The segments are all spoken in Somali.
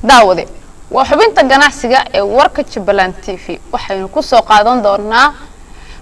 Daawade, waa xubinta ganacsiga ee warka Jubbaland TV. Waxaynu kusoo qaadan doonaa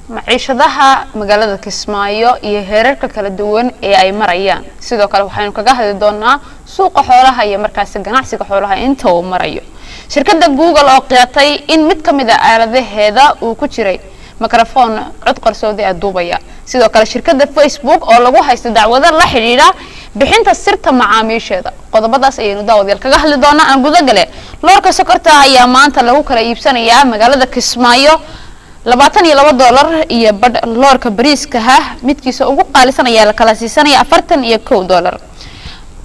maciishadaha magaalada Kismaayo iyo heerarka kala duwan ee ay marayaan. Sidoo kale waxaynu kaga hadli doonaa suuqa xoolaha iyo markaasi ganacsiga xoolaha inta uu marayo. Shirkadda Google oo qiratay in mid ka mid a aaladaheeda uu ku jiray microphone cod qarsoodi ah duubaya. Sidoo kale shirkadda Facebook oo lagu haysto dacwado la xidhiidha bixinta sirta macaamiisheeda. Qodobadaas ayaynu, daawadayaal, kaga hadli doonaa. Aan gudagale. Loorka sokorta ayaa maanta lagu kala iibsanayaa magaalada Kismaayo $22.50. Loorka bariiskaha midkiisa ugu qaalisan ayaa la kala siisanaya $41.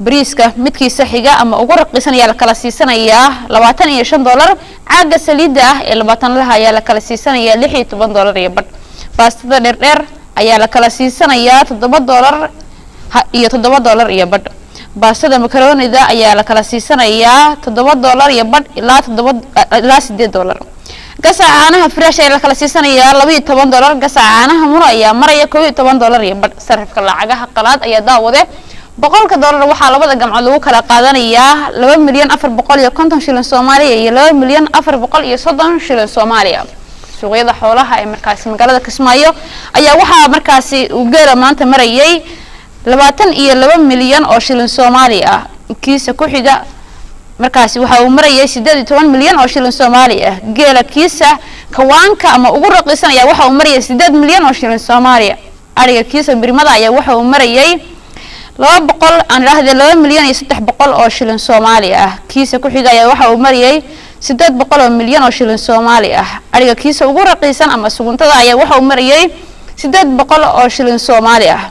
Bariiska midkiisa xiga ama ugu raqiisan ayaa la kala siisanayaa $25. Caaga saliidda ah ee 20 laha ayaa la kala siisanayaa $16.50. Baastada dheerdheer ayaa la kala siisanayaa $7 iyo $7.50. Baastada makaroonida ayaa la kala siisanayaa $7.50 ilaa 7 ilaa $8. Gasaca caanaha fresh ayaa la kala siisanayaa $12. Gasaca caanaha Muro ayaa maraya $11.50. Sarifka lacagaha qalaad ayaa, daawade, 100-ka dollar waxaa labada gamcood lagu kala qaadanayaa 2,000,450 shilin Soomaaliya iyo 2,000,430 shilin Soomaaliya. Suuqyada xoolaha ee markaasi magaalada Kismaayo ayaa waxaa markaasi uu geela maanta marayay 22 milyan oo shilin Soomaali ah. Kiisa ku xiga markaasi waxa uu marayay 18 milyan oo shilin Soomaali ah. Geela kiisa kawaanka ama ugu raqiisan ayaa waxa uu marayay 8 milyan oo shilin Soomaaliya. Ariga kiisa birmada ayaa waxa uu marayay 200, aan idhaahde, 2,300,000 oo shilin Soomaali ah. Kiisa ku xiga ayaa waxa uu marayay 800 milyan oo shilin Soomaali ah. Ariga kiisa ugu raqiisan ama suguntada ayaa waxa uu marayay 800 oo shilin Soomaali ah.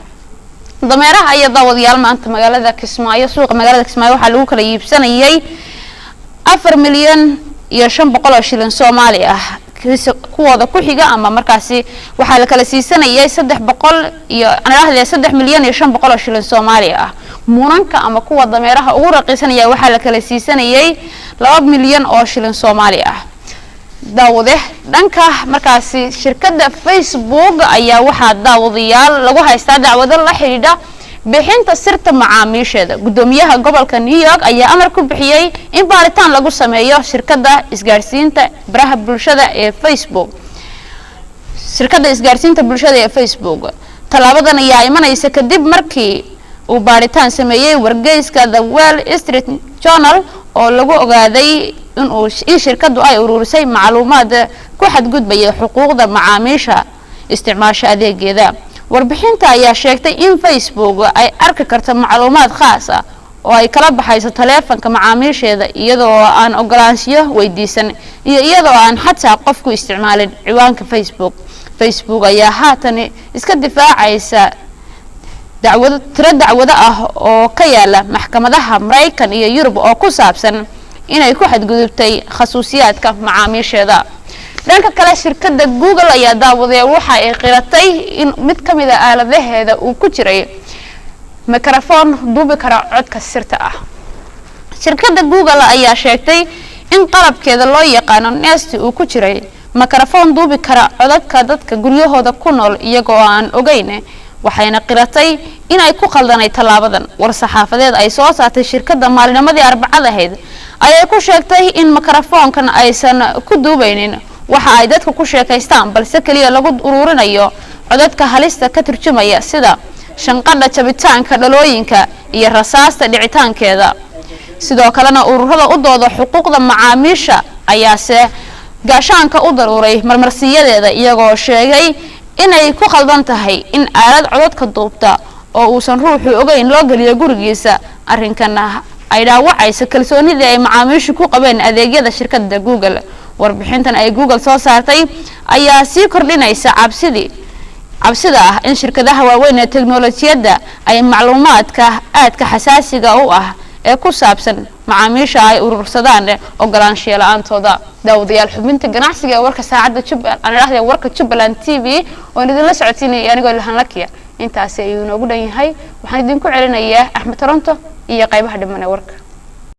Dameeraha iyo, daawadayaal, maanta magaalada Kismaayo, suuqa magaalada Kismaayo, waxaa lagu kala iibsanayay 4,500,000 oo shilin Soomaali ah. Kuwooda ku xiga ama markaasi waxaa la kala siisanayay 300 iyo, aan idhahdee, 3,500,000 oo shilin Soomaali ah. Munanka ama kuwa dameeraha ugu raqiisanaya waxaa la kala siisanayay 2 milyan oo shilin Soomaali ah. Daawade, dhanka markaasi shirkadda Facebook ayaa waxaa, daawadayaal, lagu haystaa dacwado la xidhiidha bixinta sirta macaamiisheeda. Guddoomiyaha gobolka New York ayaa amar ku bixiyey in baaritaan lagu sameeyo shirkadda isgaarsiinta baraha bulshada ee Facebook, shirkadda isgaarsiinta bulshada ee Facebook. Tallaabadan ayaa imanaysa kadib markii uu baaritaan sameeyey wargeyska The Wall Street Journal oo lagu ogaaday in shirkaddu ay ururisay macluumaad ku xadgudbaya xuquuqda macaamiisha isticmaasha adeegeeda. Warbixinta ayaa sheegtay in Facebook ay arki karto macluumaad khaas ah oo ay kala baxayso taleefanka macaamiisheeda iyadoo aan ogolaanshiyo weydiisan iyo iyadoo aan xataa qofku isticmaalin ciwaanka Facebook. Facebook ayaa haatan iska difaacaysa dacwado, tiro dacwado ah oo ka yaala maxkamadaha Maraykan iyo Yurub oo ku saabsan inay ku xadgudubtay khasuusiyaadka macaamiisheeda. Dhanka kale, shirkadda Google ayaa, daawadee, waxa ay qiratay in mid ka mid a aaladaheeda uu ku jiray microphone duubi kara codka sirta ah. Shirkadda Google ayaa sheegtay in qalabkeeda loo yaqaano Nest uu ku jiray microphone duubi kara codadka dadka guryahooda ku nool iyagoo aan ogeyn, waxayna qiratay inay ku qaldanay tallaabadan. War saxaafadeed ay soo saartay shirkadda maalinimadii Arbacada ahayd ayay ku sheegtay in mikrofoonkan aysan ku duubaynin waxa ay dadka ku sheekaystaan, balse keliya lagu ururinayo codadka halista ka turjumaya, sida shanqadha jabitaanka dhalooyinka iyo rasaasta dhicitaankeeda. Sidoo kalena ururada u dooda xuquuqda macaamiisha ayaase gaashaanka u daruuray marmarsiyadeeda, iyagoo sheegay inay ku khaldan tahay in aalad codadka duubta oo uusan ruuxu ogeyn loo geliyo gurigiisa, arrinkana ay dhaawacayso kalsoonidii ay macaamiishu ku qabeen adeegyada shirkadda Google. Warbixintan ay Google soo saartay ayaa sii kordhinaysa cabsida ah in shirkadaha waaweyn ee teknolojiyadda ay macluumaadka aadka xasaasiga u ah ee ku saabsan macaamiisha ay urursadaan ogolaanshiya la-aantooda. Daawadayaal, xubinta ganacsiga ee warka saacadda Jubbaland, aan idhahdee, warka Jubbaland TV oon idinla socodsiinaya anigoo Ilhan Lakiya, intaasi ayuu inoogu dhan yahay. Waxaan idinku celinayaa Axmed Toronto iyo qaybaha dhiman ee warka.